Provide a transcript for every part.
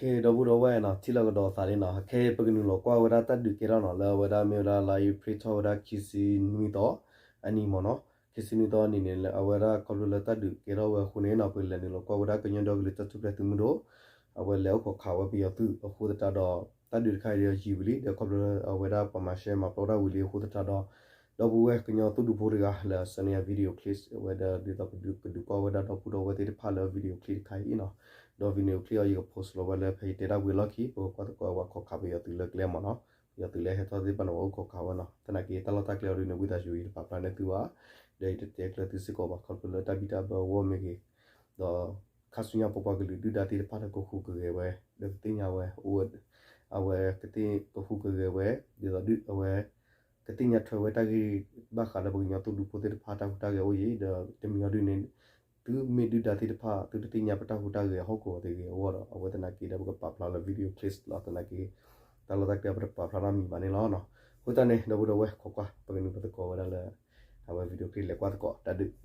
ကဲ ဒီပုၢ်ဒီဝဲၢ်နီၤ ထံၣ်လိာ်ကဒီးသးလံနီၤ, ခဲအံၤပကနုာ်လီၤကွၢ်ဝဲဒၣ်တၢ်ဒုးကဲထီၣ်နီၤ လၢအဝဲဒၣ်မ့ၢ်ဝဲဒၣ် လါအ့ဖြ့ၣ်ထီၣ်ဝဲဒၣ်ခံဆံနွံသီအနံၤမ့ၢ်နီၤ, ခံဆံနွံသီအနံၤန့ၣ် အဝဲဒၣ်ခီဖျိလၢတၢ်ဒုးကဲထီၣ်ဝဲအဃိန့ၣ်နီၤ ပလဲၤနုာ်လီၤကွၢ်ဝဲဒၣ်ကညီဒီကလုာ်တၢ်ထူၣ်ဖျဲးသုးမုၢ်ဒိၣ် အဝဲလဲၤအိၣ်ခိးခးဝဲပယီၤသုးအဃိသတးဒီး တၢ်ဒုးတခါအံၤဒီးယံာ်ဝံၤလံ ဒီးခီဖျိလၢအဝဲဒၣ်ပှၤမၤရှဲမၤပျီတၢ်ဝံၤလံအဃိသတးဒီး ဒီပုၢ်ဝဲၢ်ကညီသူၣ်ဒူဖိတဂၤလၢအဆၢန့ၢ်ယၤ video clip ဝဲဒီး ဒ်သိးကဒုးကွၢ်ဝဲဒၣ်ဒီပုၢ်ဒီဝဲၢ်သ့ၣ်တဖၣ်လၢ video clip တခါအံၤနီၤ, ဒီး video clip အံၤ ယက post လီၤဝဲလၢဖဲယတဲတၢ်ဝံၤအလီၢ်ခံ ပကကွၢ်သကိးပှၤခိးခးပယီၤသုးလၢကျဲမ့ၢ်နီၤ, ပယီၤသုးလၢဟဲထီၣ်သ့ၣ်တဖၣ်န့ၣ် ပှၤအိၣ်ခိးခးဝဲနီၤ, သနာ်က့တၢ်လီၢ်တၢ်ကျဲအီၤဒ်န့ၣ် ဝံသးစူၤယတပာ်ဖျါန့ၢ်သုဘၣ်, ဒီးယတတဲကျၢၤသု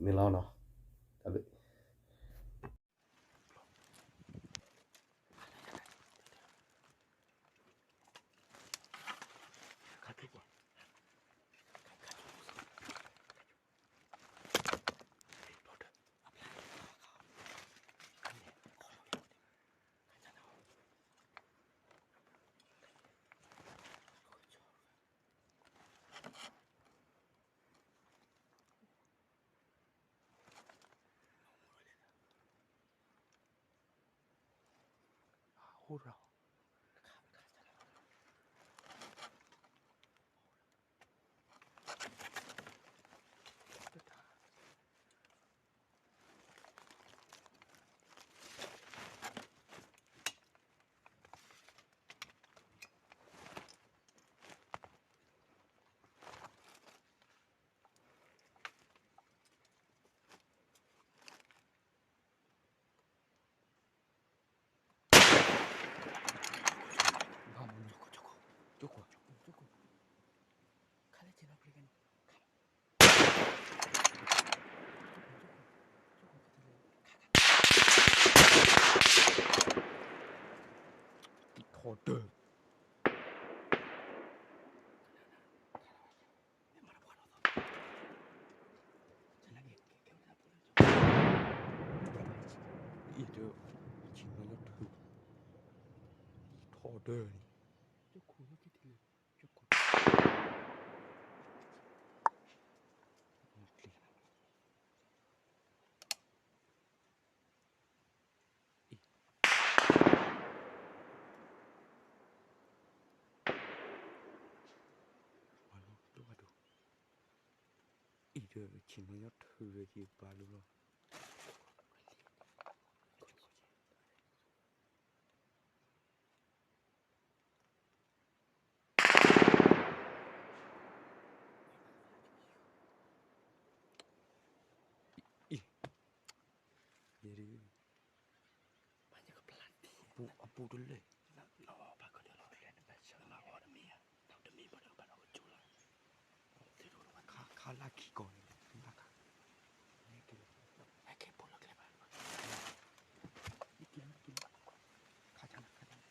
စ့ၢ်ကီးဘၣ် ခီဖျိလၢတၢ်ဘံၣ်တၢ်ဘၢအဂီၢ်မ့ၢ်ဂ့ၤ, ဒီး ခါဆူညါပပှၤကလုာ်ဒုၣ်ဒါသ့ၣ်တဖၣ်လၢကဃုကဂဲၤဝဲ ဒီးကသ့ၣ်ညါဝဲ အဝဲကဃုကဂဲၤဝဲ ဒ်သိးဒုးအဝဲ ကသ့ၣ်ညါထွဲဝဲတၢ်ဂ့ၢ်ဘၣ်ဃးလၢပကညီသူၣ်ဒူဖိသ့ၣ်တဖၣ်တၢ်ဟူးတၢ်ဂဲၤအိၣ်အံၤ ဒီးတမံၤအီၤဒုးန့ၣ် သုမ့ၢ်ဒုၣ်ဒါသ့ၣ်တဖၣ် သုတသ့ၣ်ညါပတၢ်ဟူးတၢ်ဂဲၤဟီၣ်ကဝီၤသ့ၣ်ဂ့ၤအဂီၢ်ဒီး အဝဲသနာ်က့ဒီးပကပာ်ဖျါလၢ video clip လီၤ သနာ်က့ တၢ်လီၢ်တၢ်ကျဲပတပာ်ဖျါနီတမံၤဘၣ်န့ၣ်လီၤနီၤ, အဃိသတးန့ၣ် ဒီပုၢ်ဒီဝဲၢ်ခိးကွၢ် ပကနုာ်လီၤသကိးဝဲဒၣ်လၢ အဝဲ video clip လဲၤကွၢ်သကိးတၢ်ဒုးန့ၣ်လီၤနီၤ, တၢ်ဘျုး အံၤတဆံးမၢလီၤထုး ထီၣ်ဒၢန့ၣ် အံၤတဆံးမၢလီၤထုးဝဲ ယဘၣ်လိၤလီၤ အံၤ ယဒ် အပူၤတလဲၣ် ခါလၢခံကီၢ်န့ၣ် ဘၣ်ခါ ဟဲက့ၤလီၤ ဟဲက့ၤလီၤ ခါဆါနၤ ခါဆါနၤ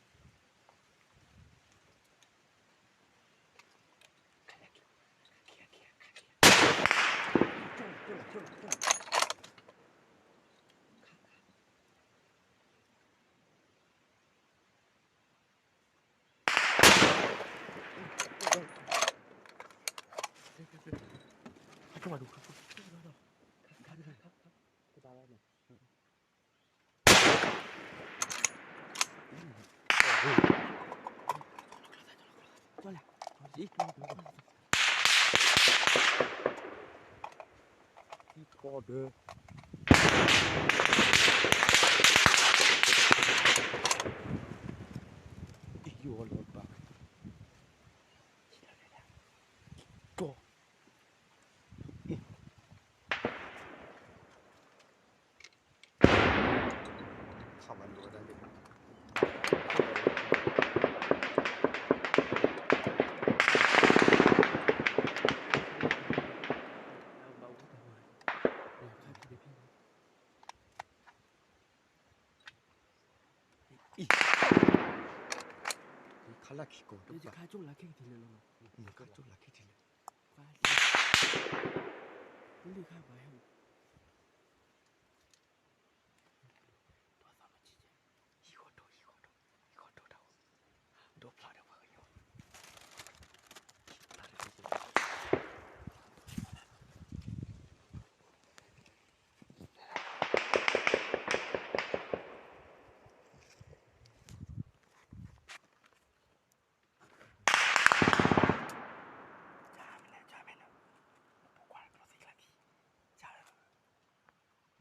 အံၤ ခါလၢခံကိးတပၤ, ခါကၠိၣ်လၢခံကထံၣ်လၢလီၤ, ခါကၠိၣ်လၢခံထံၣ်လၢ, လၢခါဘၣ်ဟဲ, ဟံၣ်ဃီဒိၣ် ဟံၣ်ဃီဒိၣ် ဟံၣ်ဃီဒိၣ်တၢ်အိၣ်, ဒိၣ်ဖျါဒီးပှၤကည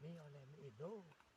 ီ မ့ၢ်အီၤလဲၣ် မ့ၢ်အ့ၣ်ဒိၣ်